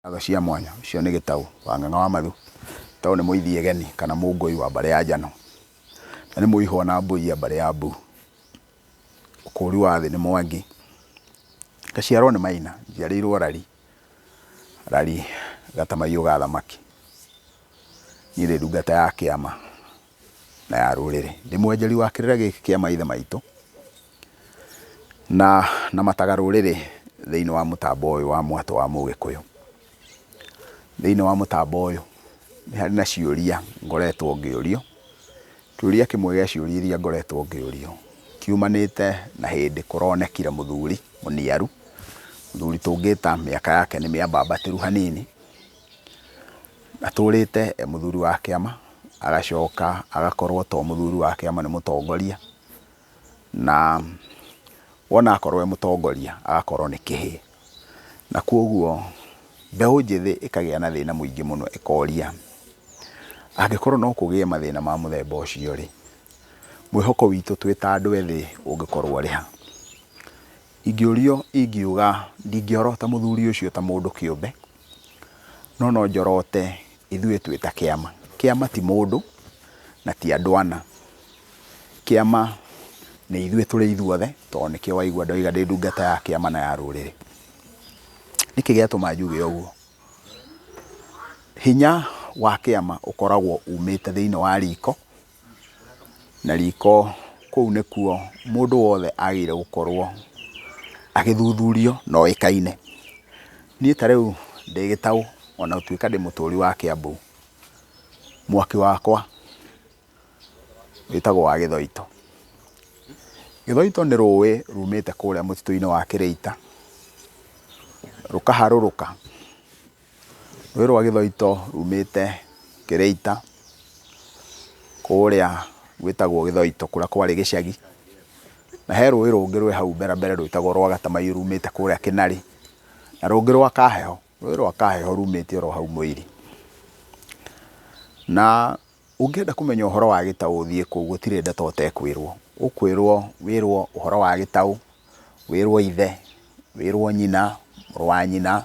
Ngatho cia mwanya, ũcio nĩ Gĩtaũ wa Ng'ang'a wa Mathu. Gĩtaũ nĩ mũithiegeni kana mũngũi wa mbarĩ ya Njano, na nĩ mũihwa na mbũi ya mbarĩ ya Mbu. Ũkũri wa thĩ nĩ Mwangi. Ngaciarwo nĩ Maina, njiarĩirwo Rari, Rari Gatamaiyũ ga thamaki. Niĩ ndĩ ndungata ya kĩama na ya rũrĩrĩ. Ndĩ mwenjeri wa kĩrĩra gĩkĩ kĩa maithe maitũ, na namataga rũrĩrĩ thĩinĩ wa mũtambo ũyũ wa mwatũ wa mũgĩkũyũ. Thĩinĩ wa mũtambo ũyũ nĩ harĩ na ciũria ngoretwo ngĩũrio. Kĩũria kĩmwe gĩa ciũria iria ngoretwo ngĩũrio kiumanĩte na hĩndĩ kũronekire mũthuri mũniaru, mũthuri tũngĩta mĩaka yake nĩ mĩambambatĩru hanini, atũrĩte e mũthuri wa kĩama, agacoka agakorwo to mũthuri wa kĩama nĩ mũtongoria, na wona akorwo e mũtongoria agakorwo nĩ kĩhĩĩ. Na kwoguo mbeũ njĩthĩ ĩkagĩa na thĩna mũingĩ mũno ĩkoria, angĩkorwo no kũgĩe mathĩna ma mũthemba ũcio rĩ, mwĩhoko witũ twĩ ta andũ ethĩ ũngĩkorwo ũrĩ ha? Ingĩũrio ingiuga ndingĩorota mũthuri ũcio ta mũndũ kĩũmbe, no no njorote ithuĩ twĩ ta kĩama. Kĩama ti mũndũ na ti andũ ana. Kĩama nĩ ithuĩ tũrĩ ithuothe, tondũ nĩkĩo waigua ndoiga ndĩ ndungata ya kĩama na ya rũrĩrĩ. Nĩkĩ gĩatũma njuge ũguo? Hinya wa kĩama ũkoragwo umĩte thĩinĩ wa riko, na riko kũu nĩkuo mũndũ wothe agĩrĩire gũkorwo agĩthuthurio na oĩkaine. Niĩ ta rĩu ndĩ gĩtaũ ona gũtuĩka ndĩ mũtũri wa Kĩambu, mwaki wakwa wĩtagwo wa Gĩthoito. Gĩthoito nĩ rũĩ rumĩte kũrĩa mũtitũ-inĩ wa Kĩrĩita, rũkaharũrũka. Rũĩ rwa Gĩthoito rumĩte Kĩrĩita, kũrĩa gwĩtagwo Gĩthoito kũrĩa kwarĩ gĩcagi, na he rũĩ rũngĩ rwĩ hau mbere mbere rwĩtagwo rwa Gatamaiyũ rumĩte kũrĩa Kĩnarĩ, na rũngĩ rwa Kaheho, rũĩ rwa Kaheho rumĩte oro hau Mũiri. Na ũngĩenda kũmenya ũhoro wa gĩtaũ ũthiĩ kũu gũtirĩ ndeto ũtekwĩrwo. Ũkwĩrwo wĩrwo ũhoro wa gĩtaũ, wĩrwo ithe, wĩrwo nyina, mũrũ wa nyina,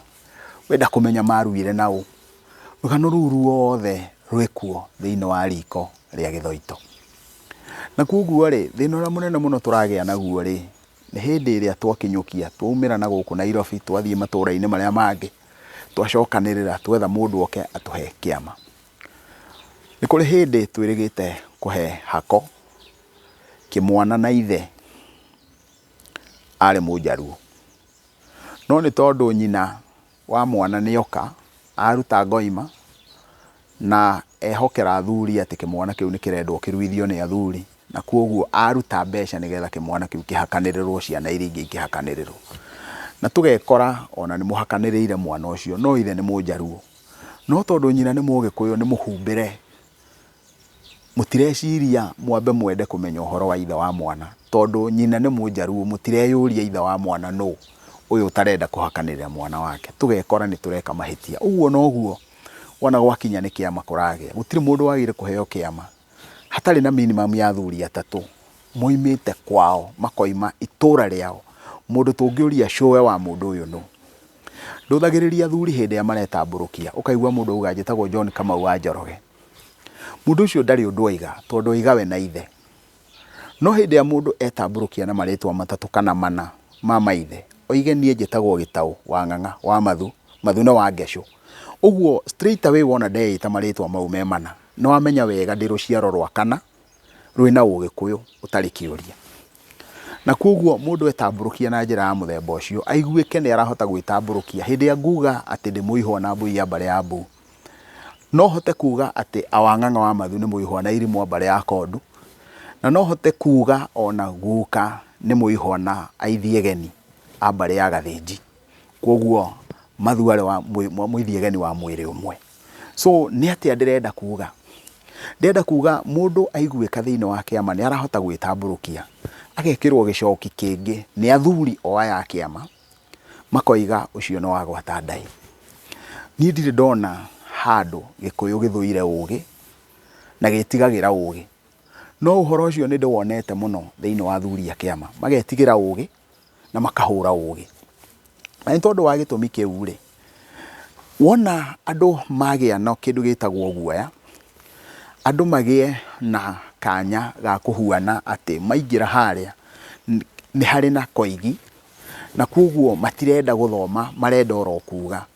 wenda kũmenya maruire naũ. Rũgano rũu ruothe rwĩkuo thĩinĩ wa riko rĩa Gĩthoito. Na koguo rĩ, thĩna ũrĩa mũnene mũno tũragĩa naguo rĩ, nĩ hĩndĩ ĩrĩa twakinyũkia, twaumĩra na gũkũ Nairobi, twathiĩ matũra-inĩ marĩa mangĩ, twacokanĩrĩra twetha mũndũ oke atũhe kĩama. Nĩ kũrĩ hĩndĩ twĩrĩgĩte kũhe hako kĩmwana na ithe arĩ mũnjaruo. No nĩ tondũ nyina wa mwana nĩ oka, aruta ngoima na ehokera athuri atĩ kĩmwana kĩu nĩ kĩrendwo kĩruithio nĩ athuri, na kwoguo aruta mbeca nĩgetha kĩmwana kĩu kĩhakanĩrĩrwo ciana iria ingĩ ikĩhakanĩrĩrwo. Na tũgekora ona nĩ mũhakanĩrĩire mwana ũcio, no ithe nĩ mũnjaruo. No tondũ nyina nĩ mũgĩkũyũ nĩ mũhumbĩre, mũtireciria mwambe mwende kũmenya ũhoro wa ithe wa mwana, tondũ nyina nĩ mũnjaruo mũtireyũria ithe wa mwana nũ, ũyũ ũtarenda kũhakanĩrĩra mwana wake. Tũgekora nĩ tũreka mahĩtia. Ũguo noguo wona gwakinya nĩ kĩama kũragĩa. Gũtirĩ mũndũ wagĩrĩire kũheo kĩama hatarĩ na minimum ya athuri atatũ moimĩte kwao, makoima itũra rĩao, mũndũ tũngĩũria cũwe wa mũndũ ũyũ nũ. Ndũthagĩrĩria athuri hĩndĩ ĩrĩa maretambũrũkia, ũkaigua mũndũ auga njĩtagwo John Kamau wa Njoroge. Mũndũ ũcio ndarĩ ũndũ oiga, tondũ oiga we na ithe. No hĩndĩ ĩrĩa mũndũ etambũrũkia na marĩtwa matatũ kana mana ma maithe, oige niĩ njĩtagwo Gĩtaũ wa Ng'ang'a wa Mathu, Mathu nĩ wa Ngecũ. Ũguo straight away wona ndeĩta marĩtwa mau me mana, nĩ wamenya wega ndĩ rũciaro rwa kana rwĩna ũgĩkũyũ ũtarĩ kĩũria. Na koguo mũndũ etambũrũkia na njĩra ya mũthemba ũcio, aiguĩke nĩ arahota gwĩtambũrũkia. Hĩndĩ ĩrĩa nguga atĩ ndĩ mũihwa na mbũi ya mbarĩ ya Mbu, no hote kuga atĩ awa Ng'ang'a wa Mathu nĩ mũihwa na irimũ a mbarĩ ya Kondu, na no hote kuga ona guka nĩ mũihwa na aithiegeni a mbarĩ ya Gathĩnji. Koguo Mathu arĩ wa mũithiegeni wa mwĩrĩ ũmwe. So nĩ atĩa ndĩrenda kuga? Ndĩrenda kuga mũndũ aiguĩka thĩinĩ wa kĩama nĩ arahota gwĩtambũrũkia, agekĩrwo gĩcoki kĩngĩ nĩ athuri o aya a kĩama, makoiga ũcio nĩ wa gwata ndaĩ. Niĩ ndirĩ ndona handũ gĩkũyũ gĩthũire ũgĩ na gĩtigagĩra ũgĩ. No ũhoro ũcio nĩ ndĩwonete mũno thĩinĩ wa athuri a kĩama, magetigĩra ũgĩ na makahũra ũgĩ. Na nĩ tondũ wa gĩtũmi kĩu rĩ, Wona andũ magĩa na kĩndũ gĩtagwo guoya, andũ magĩe na kanya ga kũhuana atĩ maingĩra harĩa nĩ harĩ na koigi, na koguo matirenda gũthoma marenda oro kuga,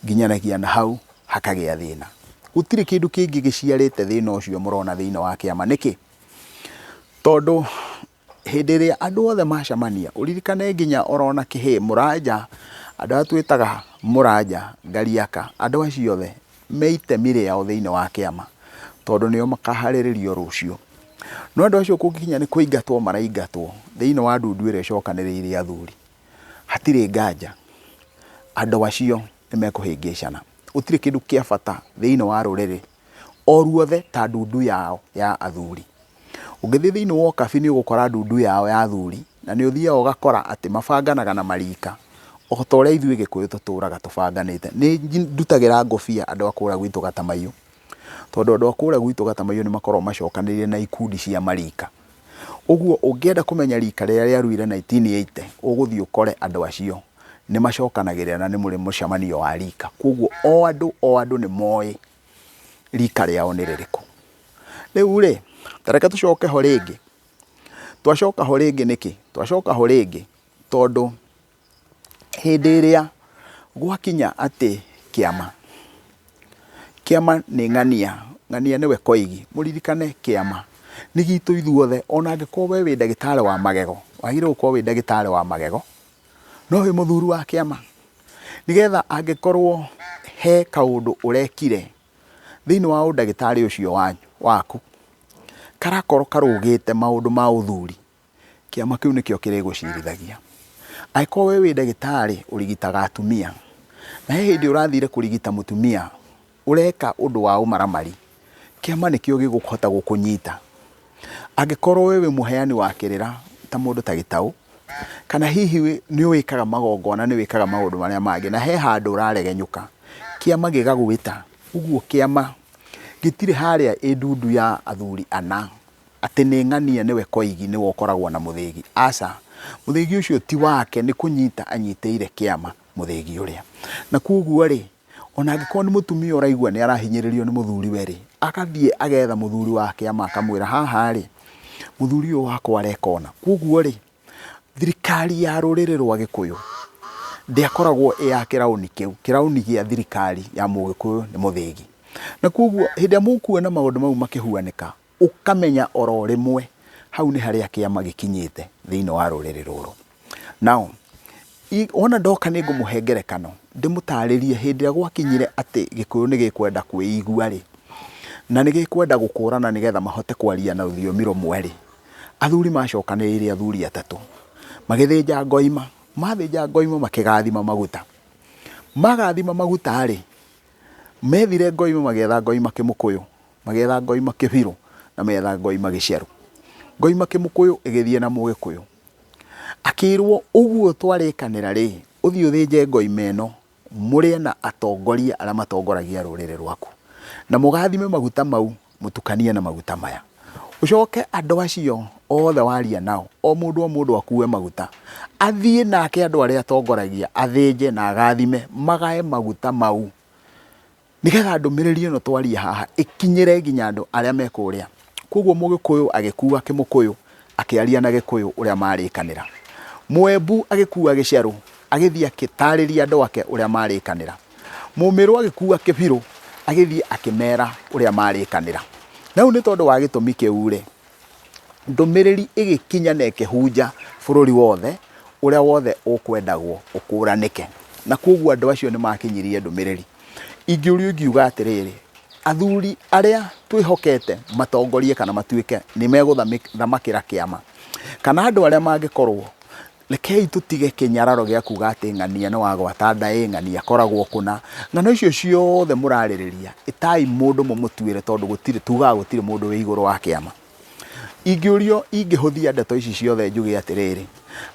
nginyanagia na hau hakagĩa thĩna. Gũtirĩ kĩndũ kĩngĩ gĩciarĩte thĩna ũcio mũrona thĩinĩ wa kĩama. Nĩkĩ? Tondũ hĩndĩ ĩrĩa andũ othe macemania, ũririkane nginya orona kĩhĩĩ, mũranja, andũ arĩa twĩtaga mũranja, ngariaka, andũ acio othe me itemi rĩao thĩinĩ wa kĩama, tondũ nĩo makaharĩrĩrio rũciũ. No andũ acio kũngĩkinya nĩ kũingatwo maraingatwo thĩinĩ wa ndundu ĩrĩa ĩcokanĩrĩire athuri, hatirĩ nganja andũ acio nĩ mekũhĩngĩcana. Gũtirĩ kĩndũ kĩa bata thĩinĩ wa rũrĩrĩ o ruothe ta ndundu yao ya athuri. Ũngĩthiĩ thĩinĩ wa ũkabi nĩ ũgũkora ndundu yao ya athuri, na nĩ ũthiaga ũgakora atĩ mabanganaga na marika, o ta ũrĩa ithuĩ Gĩkũyũ tũtũraga tũbanganĩte. Nĩ ndutagĩra ngũbia andũ a kũrĩa gwitũ Gatamaiyũ, tondũ andũ a kũrĩa gwitũ Gatamaiyũ nĩ makoragwo macokanĩrĩire na ikundi cia marika. Ũguo ũngĩenda kũmenya rika rĩrĩa rĩaruire 1980, ũgũthiĩ ũkore andũ acio nĩ macokanagĩrĩra na nĩ mũrĩ mũcemanio wa rika. Koguo o andũ o andũ nĩ moĩ rika rĩao nĩ rĩrĩkũ. Rĩu rĩ, ta reke tũcoke ho rĩngĩ. Twacoka ho rĩngĩ nĩkĩ? Twacoka ho rĩngĩ tondũ hĩndĩ ĩrĩa gwakinya atĩ kĩama, kĩama nĩ ng'ania, ng'ania nĩwe koigi, mũririkane kĩama nĩ gitũ ithuothe, ona angĩkorwo we wĩ ndagĩtarĩ wa magego, wagĩrĩirwo gũkorwo wĩ ndagĩtarĩ wa magego, no wĩ mũthuri wa kĩama, nĩgetha angĩkorwo he kaũndũ ũrekire thĩinĩ wa ũndagĩtarĩ ũcio waku, karakorwo karũgĩte maũndũ ma ũthuri, kĩama kĩu nĩkĩo kĩrĩgũcirithagia. Angĩkorwo we wĩ ndagĩtarĩ ũrigitaga atumia, na he hĩndĩ ũrathire kũrigita mũtumia ũreka ũndũ wa ũmaramari, kĩama nĩkĩo gĩgũhota gũkũnyita. Angĩkorwo we wĩ mũheani wa kĩrĩra ta mũndũ ta gĩtaũ, kana hihi nĩ wĩkaga magongona, nĩ wĩkaga maũndũ marĩa mangĩ, na he handũ ũraregenyũka, kĩama gĩgagwĩta. Ũguo kĩama gĩtirĩ harĩa ĩ ndundu ya athuri ana, atĩ nĩ ng'ania nĩwe koigi nĩwe ũkoragwo na mũthĩgi. Aca, mũthĩgi ũcio ti wake, nĩ kũnyita anyitĩire kĩama mũthĩgi ũrĩa. Na koguo rĩ, ona angĩkorwo nĩ mũtumia ũraigua nĩ arahinyĩrĩrio nĩ mũthuriwe rĩ, agathiĩ agetha mũthuri wa kĩama akamwĩra haha rĩ, mũthuri ũyũ wakwa areka ũna. Koguo rĩ, thirikari ya rũrĩrĩ rwa Gĩkũyũ ndĩakoragwo ĩ ya kĩraũni kĩu. Kĩraũni gĩa thirikari ya mũgĩkũyũ nĩ mũthĩgi. Na koguo hĩndĩ ĩrĩa mũkuona maũndũ mau makĩhuanĩka, ũkamenya oro rĩmwe hau nĩ harĩa kĩama gĩkinyĩte thĩinĩ wa rũrĩrĩ rũrũ. Now, wona ndoka nĩ ngũmũhe ngerekano ndĩmũtarĩrie hĩndĩ ĩrĩa gwakinyire atĩ Gĩkũyũ nĩ gĩkwenda kwĩigua rĩ, na nĩ gĩkwenda gũkũrana nĩgetha mahote kwaria na rũthiomi rũmwe rĩ, athuri macokanĩrĩire athuri atatũ, magĩthĩnja ngoima, mathĩnja ngoima makĩgathima maguta. Magathima maguta rĩ, methire ngoima magĩetha ngoima kĩmũkũyũ, magĩetha ngoima kĩbirũ na metha ngoima gĩcerũ. Ngoima kĩmũkũyũ ĩgĩthiĩ na mũgĩkũyũ. Akĩrwo ũguo twarĩkanĩra rĩ, ũthiĩ ũthĩnje ngoima ĩno mũrĩe na atongoria arĩa matongoragia rũrĩrĩ rwaku. Na mũgathime maguta mau mũtukanie na maguta maya. Ũcoke andũ acio othe waria nao, o mũndũ o mũndũ akue maguta, athiĩ nake andũ arĩa atongoragia athĩnje na agathime, magae maguta mau. Nĩgetha ndũmĩrĩri ĩno twaria haha ĩkinyĩre nginya andũ arĩa me kũrĩa. Koguo Mũgĩkũyũ agĩkua Kĩmũkũyũ akĩaria na Gĩkũyũ ũrĩa marĩkanĩra. Mũembu agĩkua Gĩcerũ agĩthiĩ akĩtarĩria andũ ake ũrĩa marĩkanĩra. Mũmĩrũ agĩkua Kĩbirũ agĩthiĩ akĩmera ũrĩa marĩkanĩra. Na rĩu nĩ tondũ wa gĩtũmi kĩu rĩ, ndũmĩrĩri ĩgĩkinya na ĩkĩhunja bũrũri wothe, ũrĩa wothe ũkwendagwo ũkũranĩke. Na koguo andũ acio nĩ makinyirie ndũmĩrĩri. Ingĩũrio ingiuga atĩrĩrĩ, athuri arĩa twĩhokete matongorie kana matuĩke nĩ megũthamakĩra kĩama, kana andũ arĩa mangĩkorwo, rekei tũtige kĩnyararo gĩa kuga atĩ ng'ania nĩ wagwata ndaĩ, ng'ania akoragwo kũna. Ng'ano icio ciothe mũrarĩrĩria, ĩtai mũndũ mũmũtuĩre tondũ gũtirĩ, tugaga gũtirĩ mũndũ wĩ igũrũ wa kĩama. Ingĩũrio ingĩhũthia ndeto ici ciothe njuge atĩrĩrĩ,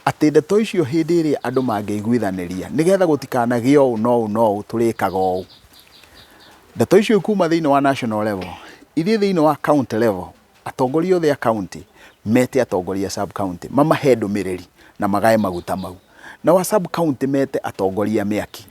atĩ ndeto icio hĩndĩ ĩrĩa andũ mangĩiguithanĩria nĩgetha gũtikanagĩe ũũ na ũũ na ũũ tũrĩkaga ũũ. Ndeto icio ikuma thĩinĩ wa national level, ithiĩ thĩinĩ wa county level, atongoria othe a county mete atongoria a sub county mamahe ndũmĩrĩri na magae maguta mau. Nao a sub county mete atongoria a mĩaki.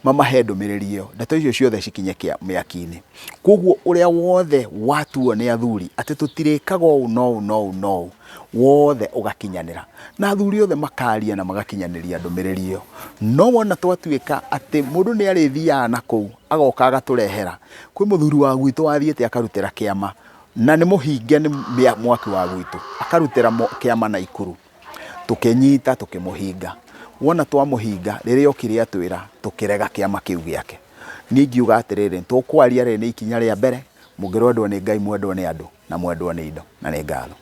Mamahe ndũmĩrĩri ĩyo, ndeto icio ciothe cikinye mĩaki-inĩ. Koguo ũrĩa wothe watuo nĩ athuri atĩ tũtirĩkaga ũũ na ũũ na ũũ na ũũ, wothe ũgakinyanĩra. Na athuri othe makaria na magakinyanĩria ndũmĩrĩri ĩyo. No wona twatuĩka atĩ mũndũ nĩ arĩthiaga na kũu agoka agatũrehera, kwĩ mũthuri wa gwitũ wathiĩte akarutĩra kĩama na nĩ mũhinge nĩ mwaki wa gwitũ, akarutĩra kĩama Naikuru. Tũkĩnyita tũkĩmũhinga. Wona twamũhinga, rĩrĩa okire atwĩra, tũkĩrega kĩama kĩu gĩake. Niĩ ingiuga atĩrĩrĩ, tũkwaria rĩrĩ nĩ ikinya rĩa mbere, mũngĩrwendwo nĩ Ngai mwendwo nĩ andũ, na mwendwo nĩ indo. Na nĩ ngatho.